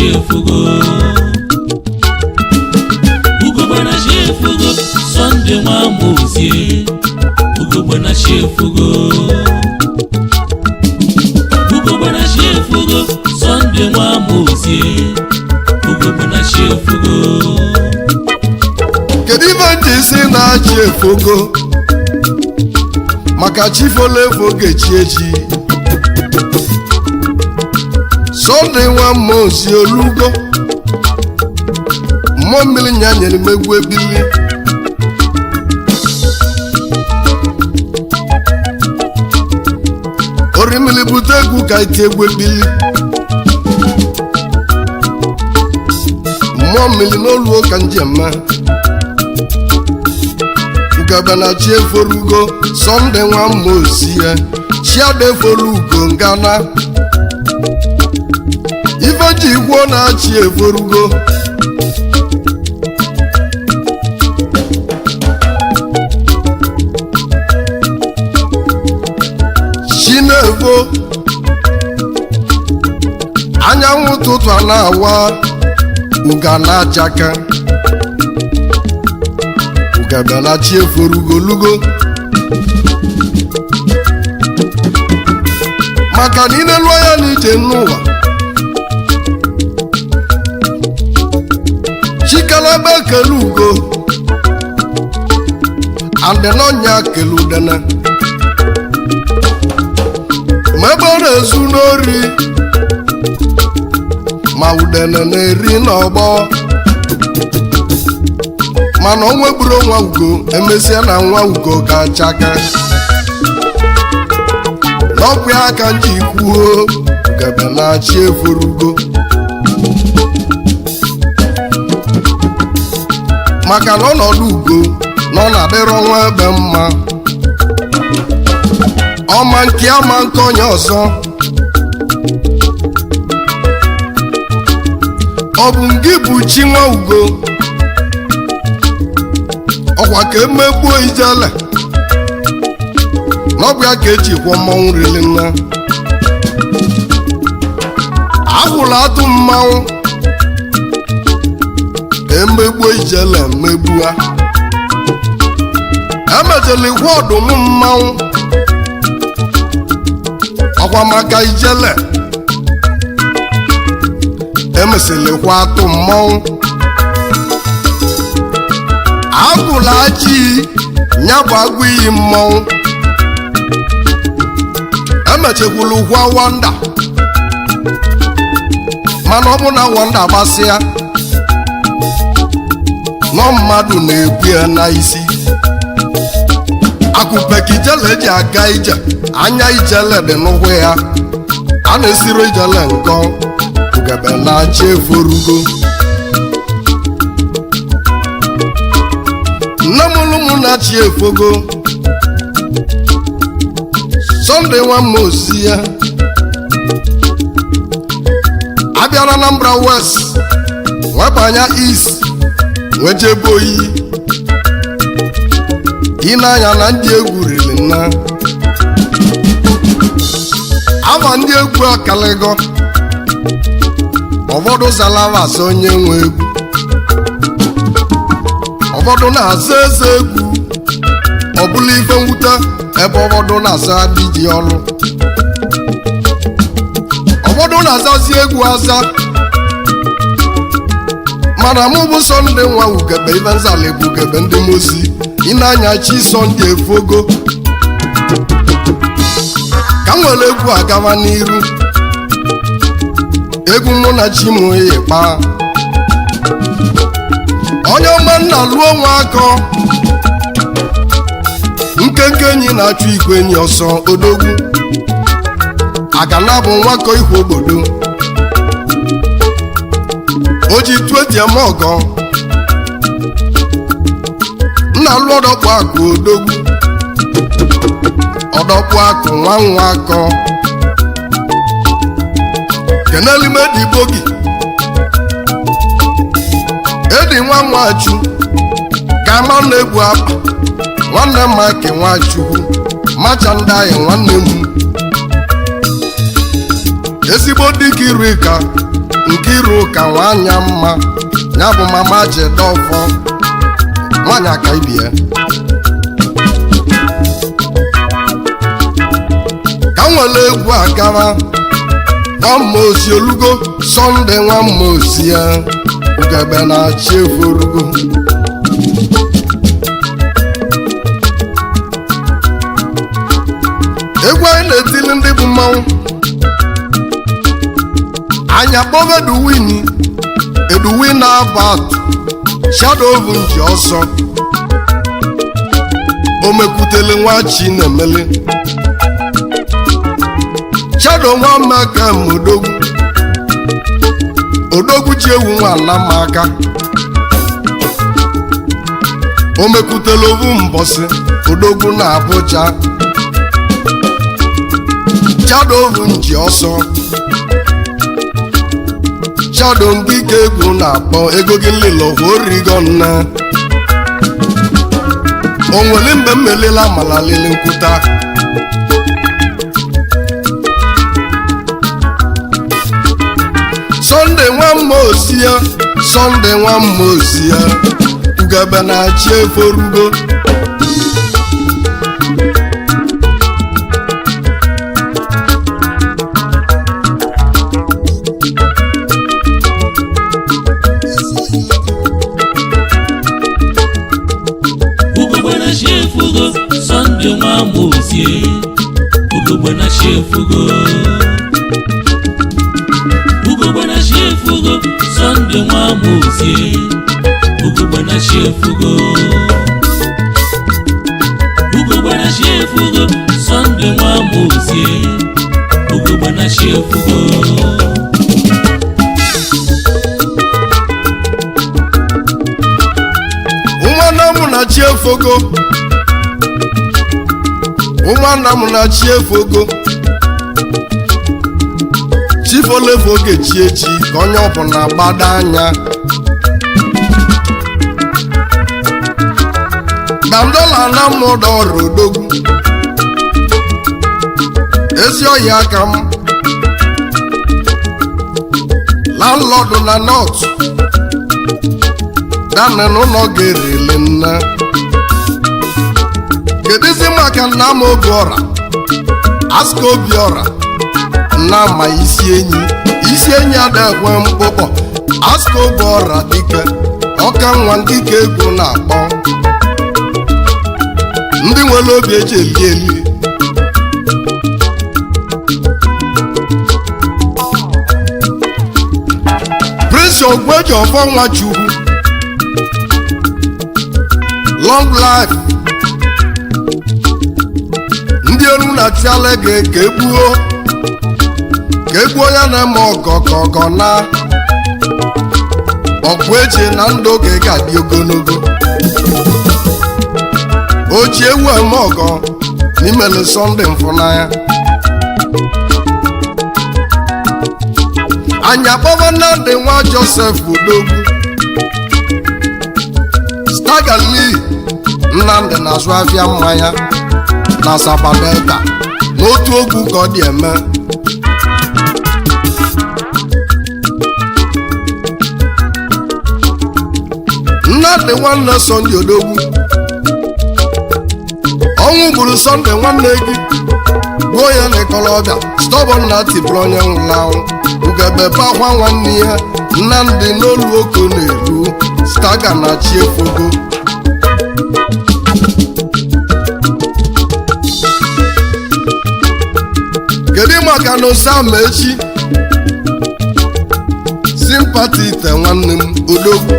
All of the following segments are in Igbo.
chi efugo. Ugogbe na chi efugo, Sunday nwa Amozie. Ugogbe na chi efugo. Ugogbe na chi efugo, Sunday nwa Amozie. Ugogbe na chi efugo. Kedu ife nji si na-achị efogo? Maka chi folo efo ga-echi echi. Sunday nwa Amozie olugo, mmụọ mmiri nya nyere m egwu ebili. Orimili bute egwu ka iti egwu ebili. Mmụọ mmiri n'oluo ka njem ugebe na chi eforugo. Sunday nwa Amozie, chi adefolu ugo ngana. Ife ji gwuo na chi eforugo. Chi na-efo, anyanwụ ụtụtụ a na-awa, uga na-achaka. Ugebe na chi eforugolugo. Maka na inelu anya n'ije n'ụwa, chikalaba ekele ugo adịnọnya kele udene. Ma ebe ọ na-ezu n'ori, ma udene na-eri n'ọgbọ. Mana o nwegburu nwa ugo, emesịa na nwa ugo ga-achaka. N'ọkwa aka nji kwuo, ugebe na-achị eforugo. Maka na ọnọdụ ugo na ọ na-adịrọ nwa ebe mma. Ọma nke ama nke onye ọzọ, ọ bụ ngị bụ chi nwa ugo. Ọkwa ka emegbuo ijele n'ọbụ ya ka eji kwọ mmanwụ rili nna. Agwụla atụ mmanwụ emegbuo ijele emegbua. Emechela ikwe ọdụm mmanwụ, ọkwa maka ijele. Emesilikwa atụ mmanwụ. Agwụla aji ya bụ agụ iyi mmanwụ. Emechekwula ụkwa wanda, mana ọ bụ na wanda gbasịa nọ, mmadụ na-ebu ya n'isi. Akụpeka ijele ji aga ije, anya ijele dị n'ụkwụ ya. A na-esiri ijele nkọ. Ugebe na-achị eforugo. Nne m ụlụ m na-achị efogo. Sunday nwa Amozie abịara Anambra West, nwebanya East, nwejebe oyi. Ịna-anya na ndị egwu riri nna ama ndị egwu akaligo. Ụfọdụ zalava asa onye nwe egwu, ụfọdụ na-asa eze egwu. Ọ bụla ife mwute, ebe ụfọdụ na-asa diji ọlụ, ụfọdụ na-azazi egwu aza. Mana mụ bụ Sunday nwa ugebe, ife nzala bụ ugebe ndị mozi. Ịna-anya chi Sunday efogo ka m nwere egwu agawa n'iru. Egwu mụ na chi m ịkpa onye ọma nna lụọ nwa akọ nkenke enyi na-achụ igwe enyi ọsọ. Odogwu agana bụ nwakọ ikwu obodo o ji 20 eme ọgọ. Nna lụọ ọdọkpụ akụ. Odogwu ọdọkpụ akụ nwa nwa akọ kenelime digbo gị edi nwa nwachu ka ama na-egbu akpa. Nwanne m Mike Nwachukwu macha ndị anyị. Nwanne m ezigbo dike iri ka Nkiru ka nwanyị mma ya bụ mama Jideofor nwanyị aka ibie ka m nwere egwu agara nwamosi olugo Sunday nwamosi ya ugebe na-achị eforugo. Egwu anyị na-etili ndị bụ mmanwụ anya kpọba Eduwini Eduwin Abat Shadow nji ọsọ o mekwutele nwa chi na-emele Shadow nwa maka m odogwu odogwu ji ewu nwa ala m aka o mekwutele ovu mbọsị odogwu na Abuja Shadow nji ọsọ Shadow ngike egwu na-akpọ ego gị lilo origo nna o nwere mgbe m melela amala lele nkwuta Sunday nwa mmosi ya Sunday nwa mmosi ya ugebe na-achị eforugo. Ugogbe na-achị efugo Sunday nwa Amozie, ugogbe na-achị efugo. Ugogbe na-achị efugo Sunday nwa Amozie, ugogbe na-achị efugo. Ugogbe na-achị efugo Sunday nwa Amozie, ugogbe na-achị efugo. Nwanne m na-achị efogo, ụmụnna m na-achị efogo, chifolefe oge chi echi ka onye ọbụla gbado anya dandola na mụda ọrụ odogwu ezi ọhịa aka m landlord na north dana n'ụlọ ga-erele nne. Kedụzi maka nna m Obiọra Aska Obiọra nna ma isi enyi isi enyi ada ekwe mkpụkpọ Aska Obiọra dike ọka nwa dike egwu na-akpọ ndị nwere obi eji eli eli. Prince Ogbueji Ọfọ Nwachukwu long life ndị elu na-achịala gị ka egbuo ka egbuo ya na-eme ọgọ ka ọgọ na ọgwụ eji na ndụ gị ga-adị ogologo oji ewu eme ọgọ n'imele Sunday mfụnanya anyị akpọba Nnamdi nwa Joseph Odogwu Stagali Nnamdi na-azụ afịa mmanya na Asaba Delta n'otu okwu ka ọ dị eme. Nnamdi nwanne Sunday Odogwu ọnwụ gburu Sunday nwanne gị gbuo ya n'ịkọlọbịa stọbọn na tipụrụ onye nwụrụ anwụ ugebe bakwa nwanne ya Nnamdi n'olu oko na-eru staga na chiefogo. Kedu maka na Osama echi simpati ite nwanne m Odogwu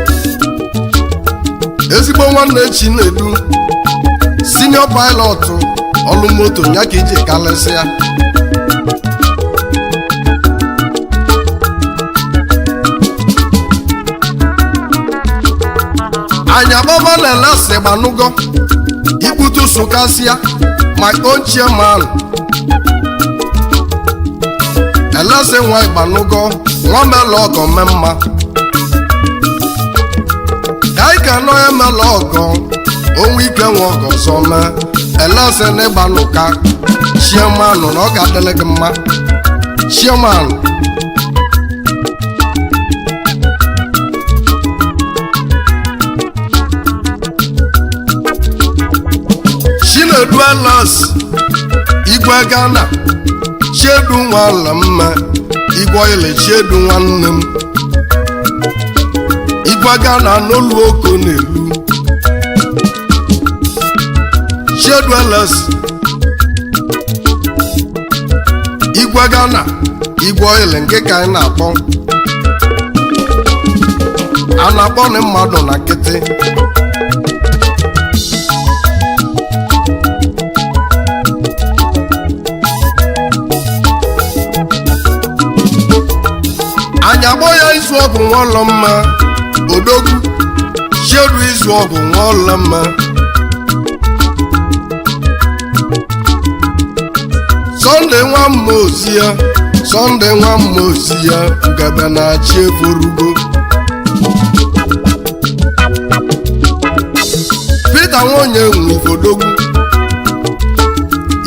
ezigbo nwanne Chinedu senior pilot ọlụ moto ya ka iji kalịsịa. Anyị agbaba na-elesi gbanugo ikputu sụkasịa my own chairman elesi nwa igbanugo nwa mela ọgọ mmemma ka anyị ka nọ emela ọgọ onwe ike nwe ọgọ ọzọ mee elesi na ịgbanụka chairman na ọ ga-adịrị gị mma chairman. Chinedu Alas, Igwe Ghana, Chiedu nwala mma, Igwe ile Chiedu nwanne m, Igwe Ghana n'olu oko na-elu. Chiedu Alas, Igwe Ghana, Igwe ile nke ka anyị na-akpọ. A na-akpọ ndị mmadụ na nkịtị. Anyị agbọ ya izu ọgwụ nwaọlọ mma, odogwu Chiedu izu ọgwụ nwaọlọ mma. Sunday nwa mma ozi ya, Sunday nwa mma ozi ya, ugebe na-achị eforugo. Peter Nwonye nwe ifodogwu,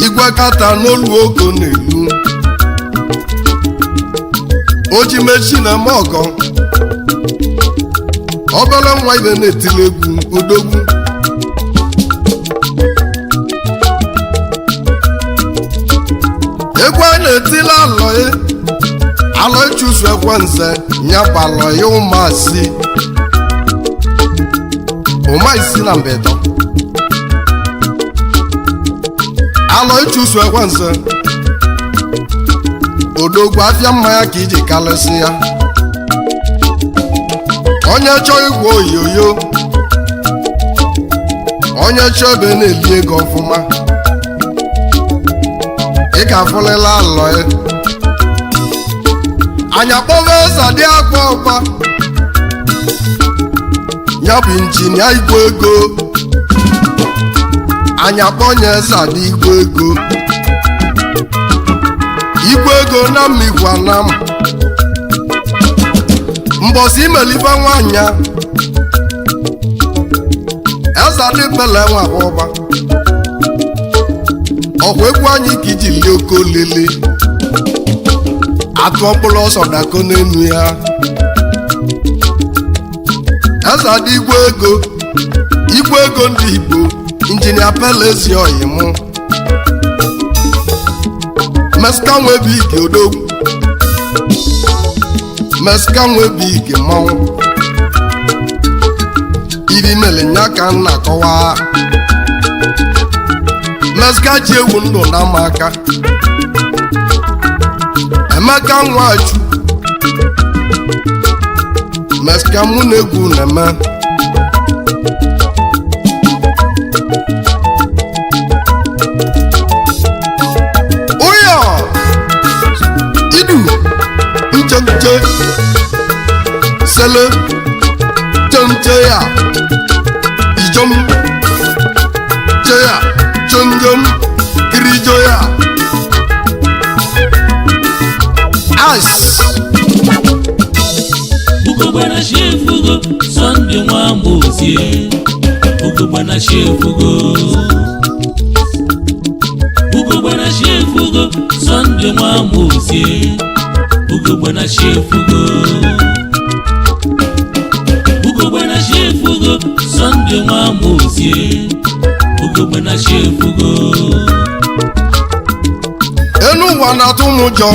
Igwe kata n'olu oko na-elu. Ojimechi na eme ọgọ, obere nwa ibe na-etili egwu odogwu. Egwu a na-etili alọị alọị chụsụ ekwenze nyabalọị ụmụasị ụmaisi na mbedo. Alọị chụsụ ekwenze odogwu, afịa mmanya ka iji kalịsị ya. Onye chọọ igwe oyoyo, onye chọọ ebe na-eli ego ọfụma, ị ga-afụlịla alọị. Anyị akpọwa eze dị akwa ọkwa, ya bụ injinia igwe ego. Anyị akpọnye eze dị igwe ego, igwe ego na mmikwu anam. Mbọsị imelife nwanyị eze dị bele nwa ụba, ọkwa egwu anyị ka iji lie oke olili atụ mkpụrụ ọsọ dako n'enu ya. Eze dị igwe ego, igwe ego ndị Igbo, injinia Pelezi oyimụ Meska nwebike odogwu, Meska nwebike mmanwụ ibi mere nya ka m na-akọwa. Meska ji ewu ndụ na ama aka. Emeka Nwachu, Meska mụ na egwu na-eme. Ụyọ idu nche nche sele nche ya ijom che ya chonjom kirijo ya ice. Ugogbe na chi efugo, Sunday nwa Mozie. Ugogbe na chi efugo. Ugogbe na chi efugo, Sunday nwa Mozie. Ugogbe na chi efugo. Ugogbe na chi efugo, Sunday nwa Mozie. Ugogbe na chi efugo. Enu ụwa na-atụ m ụjọ.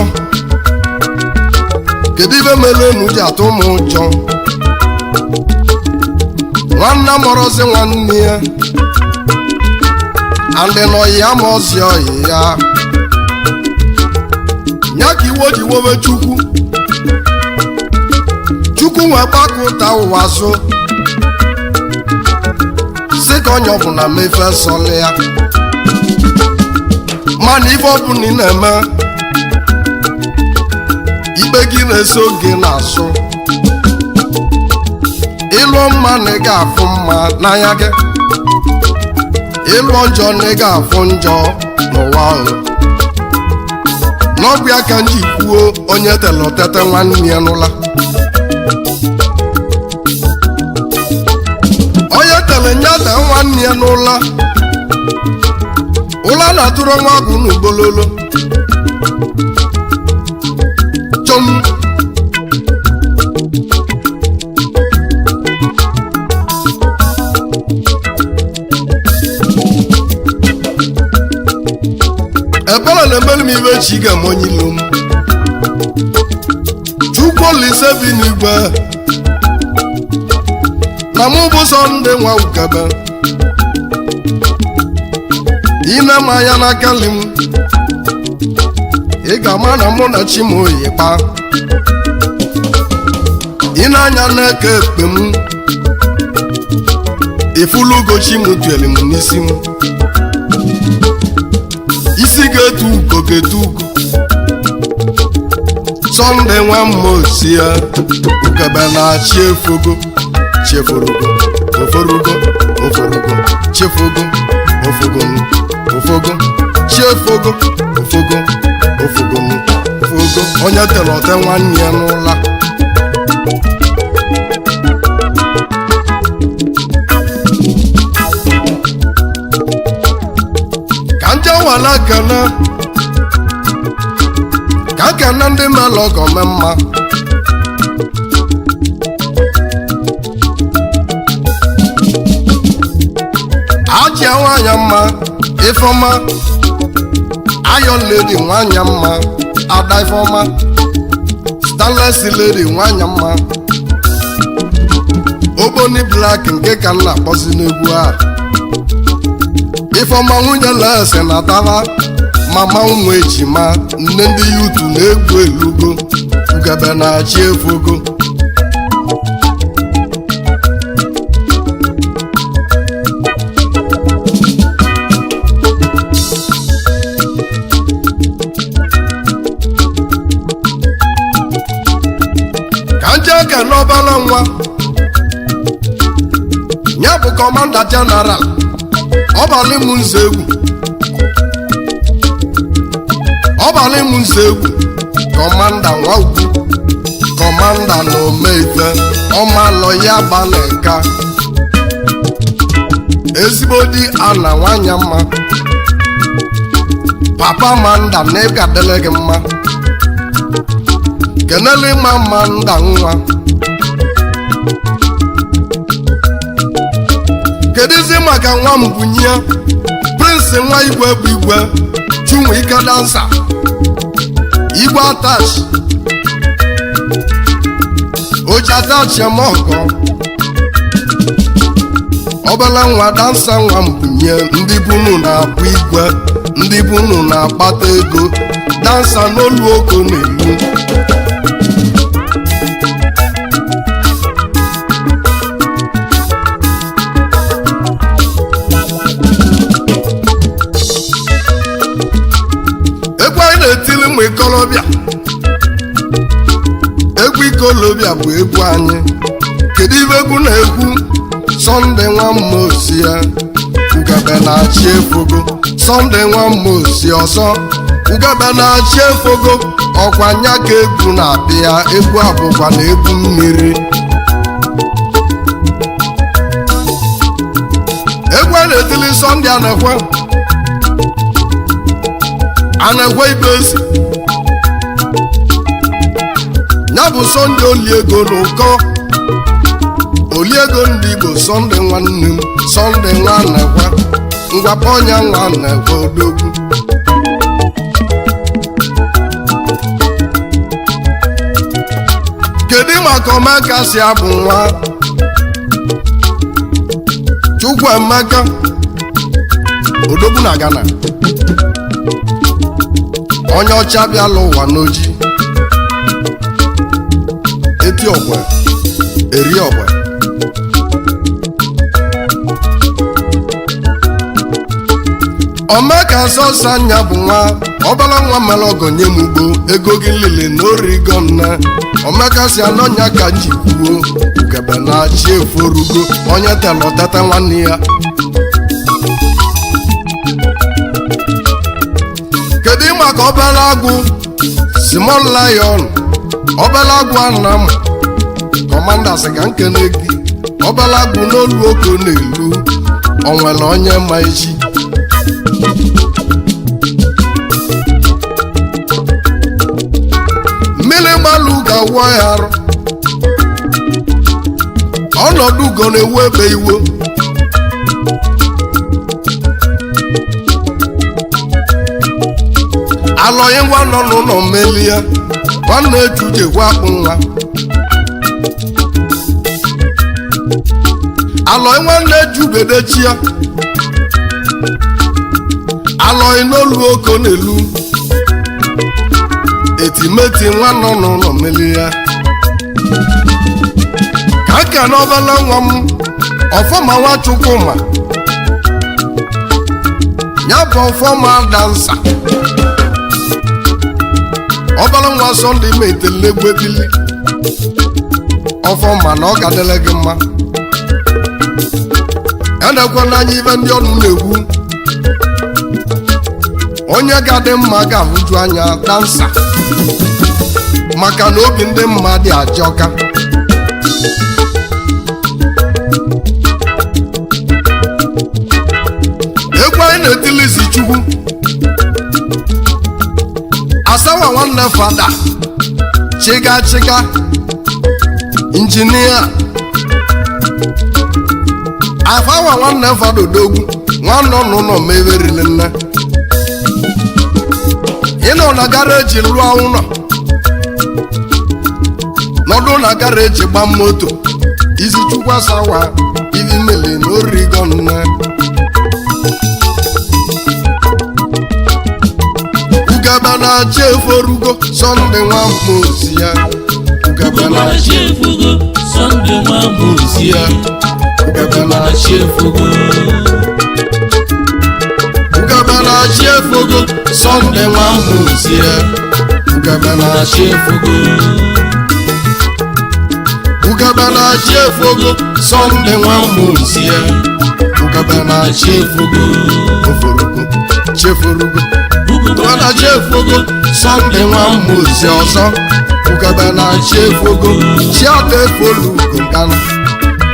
Kedu ibe mere enu ji atụ m ụjọ? Nwanne mọrọzi nwanne ya, andị nọyị ya ma ọzi ọyị ya, ya ka iwe ji wowe Chukwu. Chukwu nwe gbakọ ụta ụwa zụ si ka onye ọbụla mefe sọlị ya, mana ife ọbụla ị na-eme, ikpe gị na-eso gị n'azụ. Ịlụọ mma na ị ga-afụ mma n'anya gị, ịlụọ njọ na ị ga-afụ njọ n'ụwa ahụ. N'ọbịa ka m ji kwuo, onye tele otete nwanne ya n'ụla, onye tele nyata nwanne ya n'ụla. Ụla na-atụrụ nwa agwụ n'ugbololo chọm. ibe chi ga-eme onye ilo m. Chukwu Olise bi n'igwe na mụ bụ Sọnde nwa Ukebe. Ine m anya n'aka nri m, ị ga-ama na mụ na chi m oyi kpa. Ị na-anya n'eke ekpe m, ifulugo chi m tueli m n'isi m. Isi ga-etu ugo ga-etu ugo. Sọnde nwa mmosi ya Ukebe na-achị efogo, cheforugo, oforugo, oforugo, chefogo, ofogo, ofogo, chefogo, ofogo, ofogo, ofogo. Onye tere ọte nwanne ya n'ụla. Ka nje wala kene, ka kene ndị melụ ọgọ mee mma. Ajịa nwanyị mma Ifeọma, Iron Lady nwanyị mma, Ada Ifeọma, Stainless Lady nwanyị mma, Ogboni Black nke ka m na-akpọzi n'egwu a. Ifeọma nwunye lese na tara mama ụmụ ejima, nne ndị yutu na-egwu elugo. Ugebe na-achị efogo. Ka nje ka n'ọbara nwa ya bụ kọmanda jeneral ọbalị m nze egwu, ọbalị m nze egwu, kọmanda nwa ugwu, kọmanda na omeife ọmalọ ya gbalịka ezigbo di ana nwanyị mma, papa manda na ị ga-adịrị gị mma. Kenele ma manda nwa. Kedụzi maka nwa m bunye Prince nwa igwe bụ igwe Chinwe ike dansa igwe atachi oji atachi eme ọgọ obele nwa dansa nwa m bunye. Ndị bunu na-abụ igwe, ndị bunu na-akpata ego, dansa n'olu oko na-elu. Egwu anyị na-etili ụmụ ikolobịa, egwu ikolobịa bụ egwu anyị. Kedu ibe egwu na-egwu? Sọnde nwa mmosi ya Ugebe na-achị efogo. Sọnde nwa mmosi ọzọ Ugebe na-achị efogo. Ọkwa nya ka egwu na-abịa, egwu abụkwa na egwu mmiri. Egwu a na-etili Sọnde anekwe anekwe ibe ezi ya bụ Sọnde oliego na ụkọ oliego ndị Igbo. Sọnde nwanne m, Sọnde nwa anekwe, ngwakọ ọnya nwa anekwe odogwu. Kedu maka Omeka si abụ nwa Chukwuemeka odogwu na Ghana, onye ọcha bịala ụwa n'oji eti ọgwe eri ọgwe. Omeka sọsọ anya bụ nwa ọbara nwa mara ọgọ nye m ugbo ego gị lile na origo nne. Omeka si anọnya ka ji kwuo Ugebe na-achị eforugo onye tela ọtete nwanne ya. Kedu maka obere agwụ Small Lion, obere agwụ anam kọmanda sị ka nkene gị. Obere agwụ n'olu oko na-elu onwere onye ma echi. Mmiri gbalụ ga-awụ ya arụ, ọnọdụ ugo na-ewu ebe iwo. Alọghị nwa nọ n'ụlọ melie nwanne echujekwa akpụ nwa. Alọghị nwanne ejubedechia ya. Alọghị n'olu oko n'elu etimeti nwa nọ n'ụlọ melie ya. Ka nka n'ọbala nwa m ọfọma Nwachukwuma ya bụ ọfọma dansa ọbala nwa Sọnde metelegwebili ọfọma na ọ ga-adịle gị mma. Enekwa n'anya ibe ndị ọnụ na-ekwu onye ga-adị mma ga-ahụju anya dansa maka na obi ndị mma dị ajọka. Egwu anyị na-etilisi Chukwu asawa nwanne fada chiga chiga injinia afawa nwanne fada odogwu nwanne n'ụlọ mewerili nne ịnọ na garaji lụọ ụlọ nọdụ na garaji gba moto izi Chukwu asawa ivi mele na origo nne. Ugebe na-achị eforugo Sọnde nwa mmozi ya. Ugebe Ugogbe na na-achị efugo Sọnde nwa Mozie. Ugebe Ugogbe na na-achị efugo. Ugebe na-achị efogo Sọnde nwa mmozi ya. Ugebe Na-achị na-achị efugo. Ugebe na-achị efogo Sọnde nwa mmozi ya. Ugebe na-achị Na-achị efugo. eforugo cheforugo Ugogbe Ugebe na-achị efogo Sọnde nwa mmozi ọzọ. Ugebe na-achị efogo chiata efolugo nkanụ.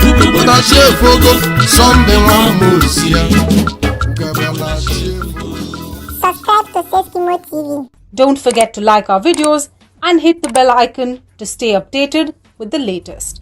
Ugogbe Na-achị efogo Sọnde nwa mmozi ya. Ugebe na-achị efogo. Subscribe to Safety Mo TV. Don't forget to like our videos and hit the bell icon to stay updated with the latest.